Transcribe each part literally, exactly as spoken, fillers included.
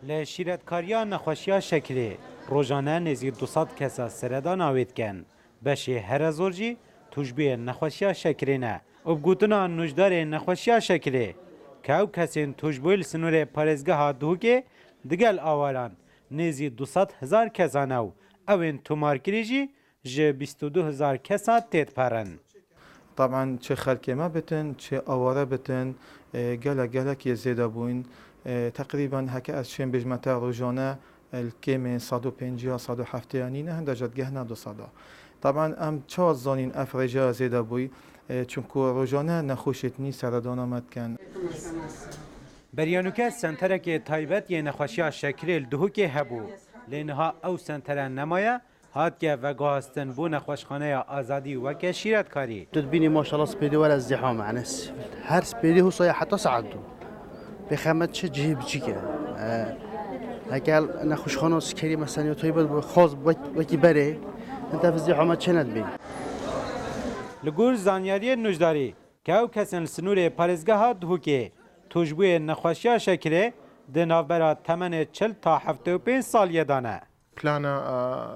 Li şîretkariya nexweşiya şekirê rojane nêzî du sed kesa seredana wê dikin. Beşê here zor jî tûşbûyê nexweşiya şekirê ne û bi gotina nûjdarê nexweşiya şekirê, ke ew kesên tûşbûyî li sinûrê parêzgeha Duhokê digel awaran nêzî du sed hezar kesan e û ew ên tomarkirî jî ji bîst û du hezar kesa têdiperin. Taban çi xelkê me bitin, çi aware bitin, e, gelek gelek yê zêde bûyn. E, teqrîben heke ez çêm bêjme te rojane, e, li kêmê sed û pêncî ya sed û heftê ya nîne, hinde jî digehne du sed a. Taban em çawa zanîn ev rêjeya zêde bûy? E, çunku rojane nexweşêt nî seredana me dikin. Beriya nûke senterekê taybet yê nexweşiya şekirê li Duhokê hebû. Lê niha ew sentere nemaye, hatiye veguhastin bo nexweşxaneya Azadî weke şîretkarî. Tu dibînî maşallah spêdî were zîham e, yani s-, her spêdî husa ye heta saet du. Pêxemet çi cihê biçîk e. E, heke nexweşxana sikerî mesela ya taybet bi xaz wek-, wekî berê, hinde vizî hame çê nedibî. Li gor zanyariyên nûjdarî, ke ew kesên li sinûrê parêzgeha Duhokê tûşbûyê nexweşiya şekirê di navbera temenê çil ta heftê û pênc saliyê de ne. Plana,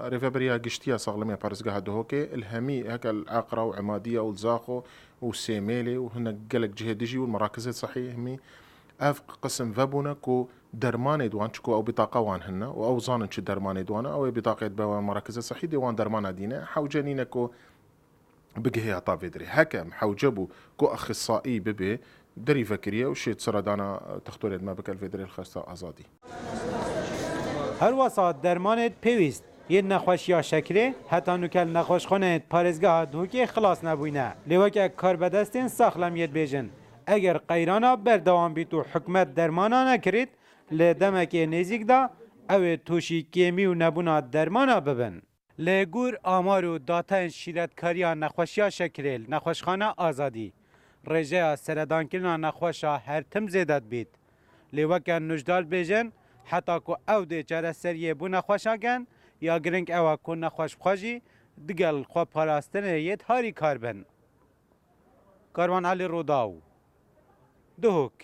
e, Rêveberiya Giştî ya Saxlemiya Parêzgeha Duhokê, li hemî heke li Eqra û Emadiya û li Zaxo û Sêmêlê û hinek gelek cihê dijî û merakizê sehî hemî ev qisim vebûne ku dermanê di wan, çiko ew bitaqa wan hene û ew zanin çi dermanê di wan e, ew ê bitaqê dibe wan merakizê sehî dê wan dermana dîne. Hewce nîne ku bigihê heta vê dirê. Heke em hewce bû ku exîsaî bibe, derî vekiriye û şêt seredana textorê me bike li vê dirê li Xesta Azadî. Her wesa dermanê pêwîst yên nexweşiya şekirê heta nûke li nexweşxaneyên parêzgeha Duhokê xilas nebûyne. Lê weke karbedestên saxlemiyê dibêjin, eger qeyrana berdewam bît û hikûmet dermana nekirît, li demekê nêzîk de ew ê tûşî kêmî û nebûna dermana bibin. Li gor amar û datayên şîretkariya nexweşiya şekirê li Nexweşxana Azadî, rêjeya seredankirina nexweşa her tim zêde dibît. Lê weke nûjdar dibêjin, heta ku ew dê çareseriyê bo nexweşa gen, ya giring ew e ku nexweş bi xwe jî digel xweparastinê yêt harîkar bin. Karwan Elî Rûdaw, Duhok.